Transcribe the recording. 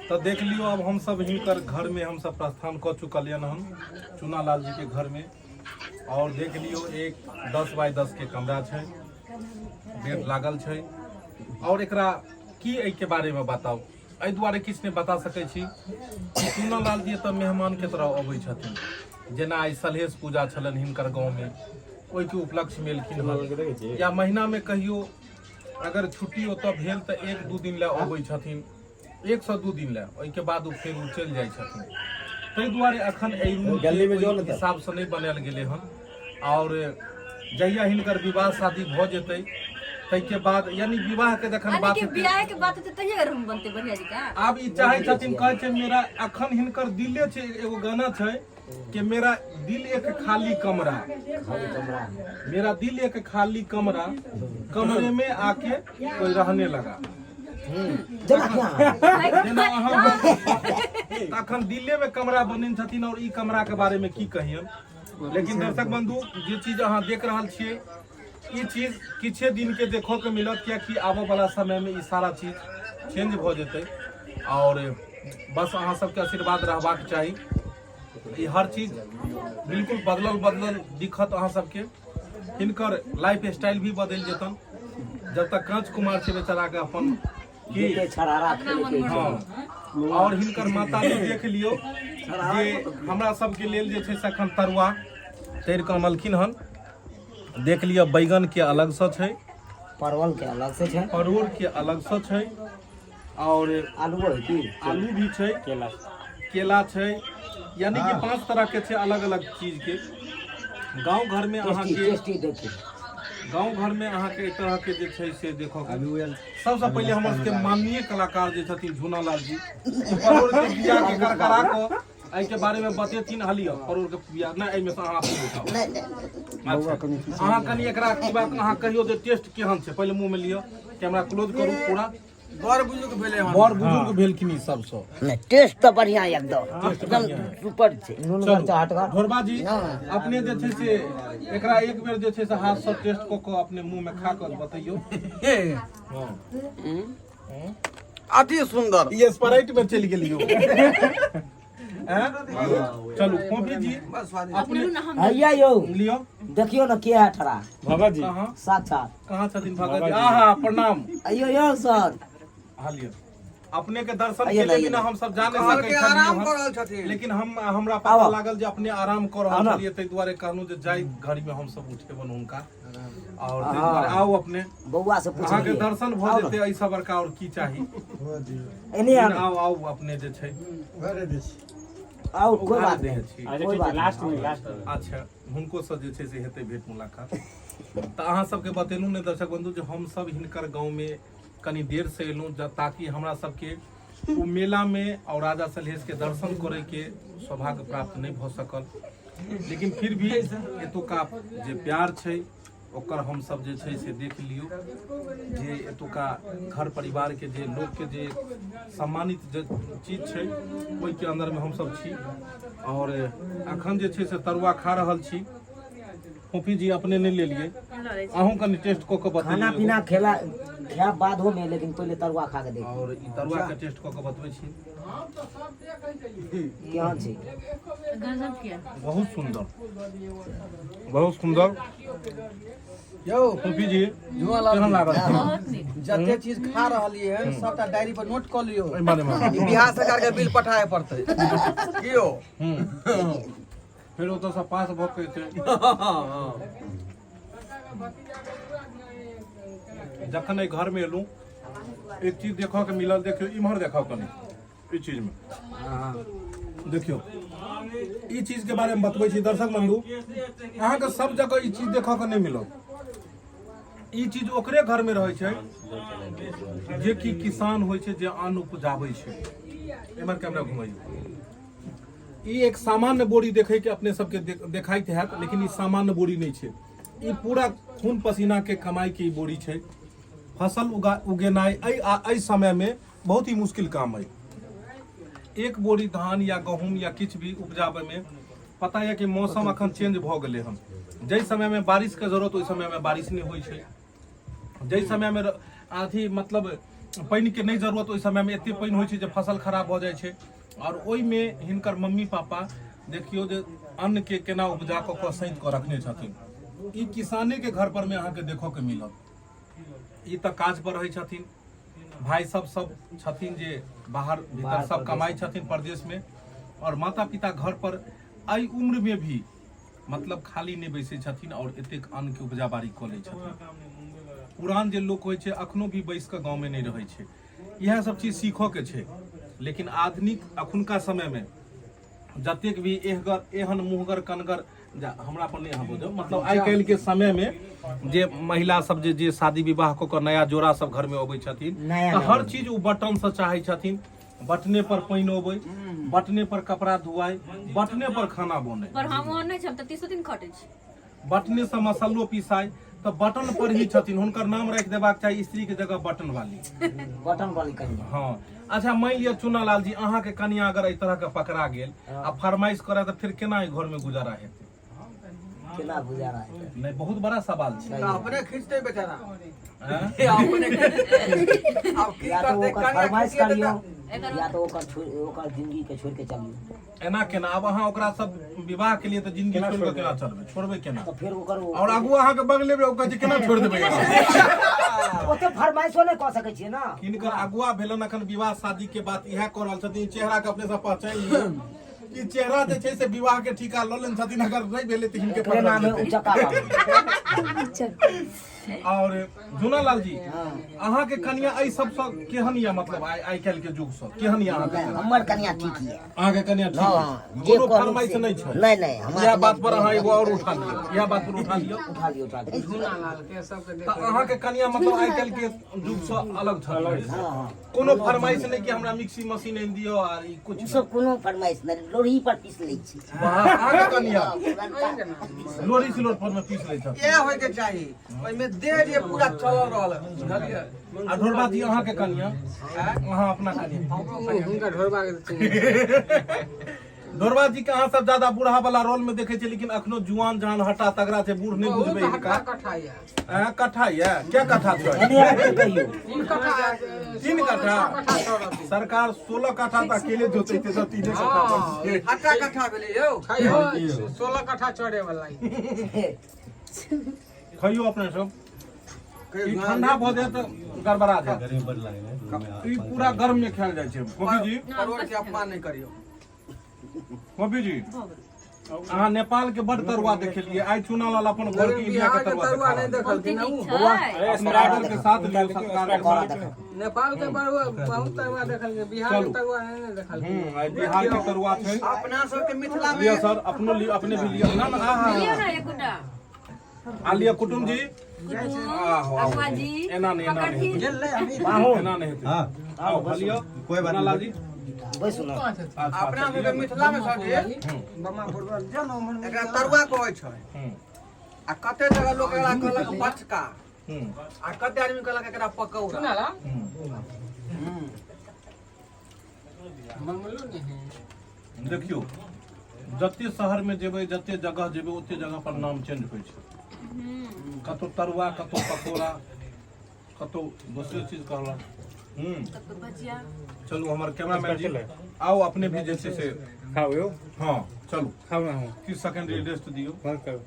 तऽ देख लियौ, आब हमसब हिनकर घरमे हमसब प्रस्थान कऽ चुकलियनि हन, चुनालाल जी के घरमे। और देख लियौ, एक 10 बाय 10 के कमरा छै, बेड लागल छै। और एकरा की एहिके बारेमे बताउ, एहि दुआरे किछु नहि बता सकै छी कि चुनालाल जी एतऽ मेहमानके तरह अबै छथिन। जेना आइ सलहेश पूजा छलनि हिनकर गाँवमे, ओहिके उपलक्ष्यमे एलखिन हन, या महीनामे कहियो अगर छुट्टी ओतऽ भेल तऽ 1-2 दिन लए अबै छथिन, 1 से 2 दिन लए, ओहिके बाद ओ फेर ओ चलि जाइ छथिन। ताहि दुआरे अखन एहि रूम के हिसाबसँ नहि बनायल गेलै हन। आओर जहिया हिनकर विवाह शादी भऽ जेतै ताहिके बाद, यानी विवाह के जखन यानी बात कि हेतै, बियाह के बात हेतै तहिये रूम बनतै बढ़िया जकाँ। आब ई चाहै छथिन, कहै छै मेरा अखन हिनकर दिले छै, एगो गाना छै कि मेरा दिल एक खाली कमरा, मेरा दिल एक खाली कमरा, कमरे में आके कोई रहने लगा। जेना कि अहाँ जेना अहाँ अखन दिल्ले में कमरा बनेने छथिन। और ई कमरा के बारे में की कहियन, लेकिन दर्शक बंधु, जे चीज अहाँ देख रहल छियै, ई चीज किछे दिन के देखो के मिलत, कियाकि आबऽ वाला समय में ई सारा चीज चेंज भऽ जेतै। और बस अहाँ सबके आशीर्वाद रहबाक चाही। ई हर चीज बिल्कुल बदलल बदलल दिखत अहाँ सबके। हिनकर लाइफ स्टाइल भी बदलि जेतन। जब तक कांच कुमार छै बेचारा के अपन की जते छरारा अपना खेलके मन हँ। और हिनकर माता जी देख लियौ जे हमरा सबके लेल जे छै से अखन तरुआ तैर कऽ अनलखिन हन। देख लिअ, बैगन के अलगसँ छै, परवल के अलग से छै, परोड़ के अलगसँ छै, और आलू है की आलू भी छै, केला, केला छै, यानी कि 5 तरह के छै अलग अलग चीज के। गांव घर में टेस्टी अहाँके टेस्टी देखी। गांव घर में अहाँके एहि तरह के जे छै से देखऽ के। सबसँ पहिले हमर सबके माननीय कलाकार जे छथिन झूनालाल जी, परोड़ के बिया के करकरा कऽ एहिके बारे में बतेथिन। हलिय परोड़ के बिया नहि, एहिमे से अहाँ अपन उठाउ। अच्छा, अहाँ कनि एकरा की बात, अहाँ कहियौ जे टेस्ट केहन छै। पहिले मुँह में लिअ, कैमरा क्लोज करू पूरा। बड़ बुजुर्ग भेलै हन। बड़ बुजुर्ग भेलखिन ई सबसँ। नहि, टेस्ट तऽ बढ़िया, एकदम एकदम सुपर छै। नून मिर्चा हटकर। ढोरबा जी, अपने जे छै से एकरा एक बेर जे छै से हाथ से टेस्ट कऽ कऽ अपने मुंह में खा कऽ बतैयौ। हँ। अति सुंदर। ई स्प्राइट में चलि गेलियौ। हैं? चलू फोफी जी, अपने हैया यौ, लियौ। देखियौ ने के है ठड़ा। भगत जी। कहाँ? साक्षात। कहाँ छथिन भगत जी? आहा, प्रणाम। अयो यौ सर। हाँ, लियौ। अपने के दर्शन आइए केले ना, आइए बिना ना। हम सब जा नहीं कहलकै सकै छलियै आराम हन। कऽ रहल छथिन। लेकिन हम हमरा पता आबऽ। लागल जे अपने आराम कऽ रहल आउ ना। छलियै, ताहि दुआरे कहलहुँ जे जाहि घड़ी में हम सब उठेबन हुनका, और ताहि हाँ। दुआरे आउ अपने। बौआ से पूछ। अहाँके दर्शन भऽ जेतै, एहिसँ बड़का और की चाही? एने आउ। आउ आउ, अपने जे छै आउ, कोई उघारे बात देहे नहीं। छी। अच्छा कोई ठीक छै, बात लास्ट में, लास्ट में। अच्छा, हुनको से जे छै से हेतै भेंट मुलाकात। तऽ अहाँ सबके बतेलहुँ ने दर्शक बंधु, जे हमसब हिनकर गाँवमे कनि देर से एलहुँ ताकि हमरा सबके ओ मेलामे और राजा सलहेश के दर्शन करैके सौभाग्य प्राप्त नहि भऽ सकल। लेकिन फिर भी एतुका जे प्यार छै, ओकर हमसब जे छै से देख लियौ जे एतुका घर परिवारके जे लोकके जे सम्मानित जे चीज छै, ओहिके अन्दरमे हमसब छी। और अखन जे छै से तरुआ खा रहल छी। फोफी जी, अपने नहि लेलियै, अहूँ कनि टेस्ट कऽ कऽ खाना बतैयौ। पीना खेला खायब बादो में, लेकिन पहिले तरुआ खा के देख। और ई तरुआ के टेस्ट कऽ कऽ बतबै छी। केहन छै? गजब के। बहुत सुंदर, बहुत सुंदर। यौ फोफी जी, झुआलाल केहन जी। लागल? बहुत नीक। जते चीज खा रहलियै हन, सबटा डायरी पर नोट कऽ लियौ। एहि बारे मे ई बिहार सरकार के बिल पठाए पड़तै की यौ? फेर ओतऽ से पास भऽ के एतै। जखन एहि घर में एलहुँ, एक चीज देखऽ के मिलल। देखियौ, इम्हर देखाउ कनि, ई चीज में देखियौ। ई चीज के बारे में बतबै छी दर्शक बंधु, अहाँके सब जगह ई चीज देखऽ के नहि मिलत। ई चीज ओकरे घर में रहै छै जे कि किसान होइ छै, जे अन्न उपजाबै छै। एम्हर कैमरा घुमैयौ। ई एक सामान्य बोरी देखै के अपने सबके देखाइत हैत, लेकिन ई सामान्य बोरी नहि छै। ई पूरा खून पसीना के कमाई के ई बोरी छै। फसल उगा उगेनाइ एहि समय में बहुत ही मुश्किल काम है। एक बोरी धान या गहूम या किछु भी उपजाबे में पता यऽ कि मौसम अखन चेंज भऽ गेलै हन। जाहि समय में बारिश के जरूरत, ओहि समय में बारिश नहि होइ छै। जाहि समय में अथी मतलब पानिके नहि जरूरत ओहि समयमे एते पानि होइ छै जे फसल खराब भऽ जाइ छै आओर ओहिमे हिनकर मम्मी पापा देखियौ जे अन्नके केना उपजा कऽ कऽ सैंत कऽ रखने छथिन। ई किसानेके घर पर मे अहाँके देखऽ के मिलत। ई तऽ काज पर रहै छथिन, भाई सब सब छथिन जे बाहर भीतर सब कमाइ छथिन परदेश में, और माता पिता घर पर एहि उम्र में भी मतलब खाली नहि बैसै छथिन और एतेक अन्न के उपजा बाड़ी कऽ लै छथिन। पुरान जे लोक होइ छै अखनो भी बैस कऽ गाँव में नहि रहै छै। इएह सब चीज सीखऽ के छै, लेकिन आधुनिक अखुनका समय में जतेक भी एहगर एहन मुहगर कनगर जा हमरा पर नहि अहाँ बुझब, मतलब आइ काल्हि के समय में जे महिला सब जे जे शादी विवाह कऽ कऽ नया जोड़ा सब घर में अबै छथिन नया तऽ नया हर चीज ओ बटन से चाहै छथिन, बटने पर पानि अबै, बटने पर कपड़ा धुआइ, बटने पर खाना बनै, पर हम ओहन नहि छी, हम तऽ 300 दिन खटै छी। बटने से मसल्लो पिसाइ, तऽ बटन पर ही छथिन। हुनकर नाम राखि देबाक चाही स्त्री के जगह बटन वाली, बटन वाली कनिया। हाँ अच्छा, मान लिअ चुना लाल जी अहाँ के कनिया अगर एहि तरह के पकड़ा गेल आ फरमाइश करे तऽ फिर केना एहि घर में गुजारा हेतै? केना गुजारा हेतै? नहीं, बहुत बड़ा सवाल छै। तऽ अपने खींचतै बेचारा। हैं? अपने आब की या तऽ करतै? ओकर कनिया फरमाइश खींचिए करियौ देतै। या तऽ ओकर छोड़ि ओकर जिंदगी के छोड़ि के चलियौ। एना केना अब अहाँ ओकरा सब विवाह के लिए तऽ जिंदगी छोड़ के केना चलबै? छोड़बै केना? तऽ फेर ओकर और आगू अहाँ के बगले में ओ कहै छै केना छोड़ देबै अहाँ? ओते फरमाइशो नहि कऽ सकै छियै ना। हिनकर अगुआ भेलन अखन विवाह शादी के बात इएह कऽ रहल छथिन। चेहरा के अपने सब पहचानि लियौ, ई चेहरा जे छै से विवाह के ठीका लऽ लेने छथिन, अगर नहि भेलै तऽ हिनके एकरे पकड़ल नाम है जेतै। उचक्का बाबू। और झुनालाल जी अहाँ के कनिया एहि सबसँ केहन यऽ, मतलब आइ काल्हि के युग सँ केहन यऽ अहाँ के? हमर कनिया ठीक यऽ। अहाँ के कनिया ठीक हाँ, यऽ? जे कोनो कहलहुँ फरमाइश से- नहि छै? नहि नहि, हमरा इएह बात पर अहाँ एगो और उठा लिअ, इएह बात पर उठा लिअ। उठा लियौ, उठा लियौ। तऽ अहाँ के कनिया मतलब आइ काल्हि के युग सँ अलग छथिन, हाँ हाँ, कोनो फरमाइश नहि कि हमरा मिक्सी मशीन आनि दिअ आर ई कुछ? ओ सब कोनो फरमाइश नहि, लोढ़ी पर पीस लै छी। वाह, अहाँके कनिया पुरनका। लोरी सिलोट पर में पीस लै छथिन। इएह होइके चाही, ओहिमे देह जे पूरा चलल रहल है, बुझलियै? आ ढोरबा जी अहाँके कनिया, अहाँ अपना कनिया? हुनका ढोरबा के चिन्है। ढोरबा जी के अहाँ सब ज्यादा बूढ़ा वाला रोल में देखे छियै, लेकिन अखनो जुआन जहान हटा तगड़ा छै, बूढ़ नहि बहुत बुझबै हिनका। हट्टा कट्ठा यऽ। अहाँ कट्ठा यऽ? क्या कट्ठा छै? एने आबि कऽ कहियौ। 3 कट्ठा। 3 कट्ठा? कट्ठा चढ़त। सरकार 16 कट्ठा तऽ अकेले जोतै छै, तऽ 3 कट्ठा पर छियै। हट्टा कट्ठा भेलै यौ। खैयो, 16 कट्ठा चढ़े वाला ई। खइयो अपने सब, ई ठंडा भऽ जायत तऽ गड़बड़ा जायत। ई पूरा गर्म में खायल जाइ छै। गोपी जी, परोड़ के अपमान नहि करियौ। गोपी जी, अहाँ नेपाल के बड तरुआ देखेलिए, आइ चुना लाल अपन घर के इंडिया के बिहार के तरुआ तरुआ देखा नहि रहल देखलखिन बहुते ओ। नीक छै। छै। अपना आदर के साथ लियौ, सत्कार के कड़ा साथ। देखा। नेपाल के बरुआ बहुत तरुआ देखलखिन, बिहार के चलू। तरुआ नहि ने देखलखिन। आइ बिहार के तरुआ छै। अपना सबके मिथिला में लिअ सर, अपनो लिअ, अपने भी लिअ। ना ना, आहा लियौ ने एकोटा। आ लिअ कुटुम जी। कुटुम, आहो, आहो। अगुआ जी, एना नहि, एना नहि पकड़थिन। हेतै, एना नहि हेतै। हाँ। आउ लिअ। कोई बात चुना लाल जी। बैसू ना। अच्छा, अपना अच्छा, सबके लिअ। मिथिला में सर जी एकरा तरुआ कहै छै, आ कते जगह लोक एकरा कहलक बचका, आ कते आदमी कहलक एकरा पकौड़ा। सुना ला हूँ। मंगलो नहीं है। देखियौ, जते शहर में जेबै, जते जगह जेबै, ओते जगह पर नाम चेंज होइ छै। कतौ तरुआ, कतौ पकौड़ा, कतौ दोसरे चीज कहलक। कतौ भजिया। चलू, हमर कैमरामैन जी आउ, अपने भी जे छै से खाओ यौ। हाँ चलू। खाओ ना। किछु सेकेंड रेस्ट दियौ। बंद करू।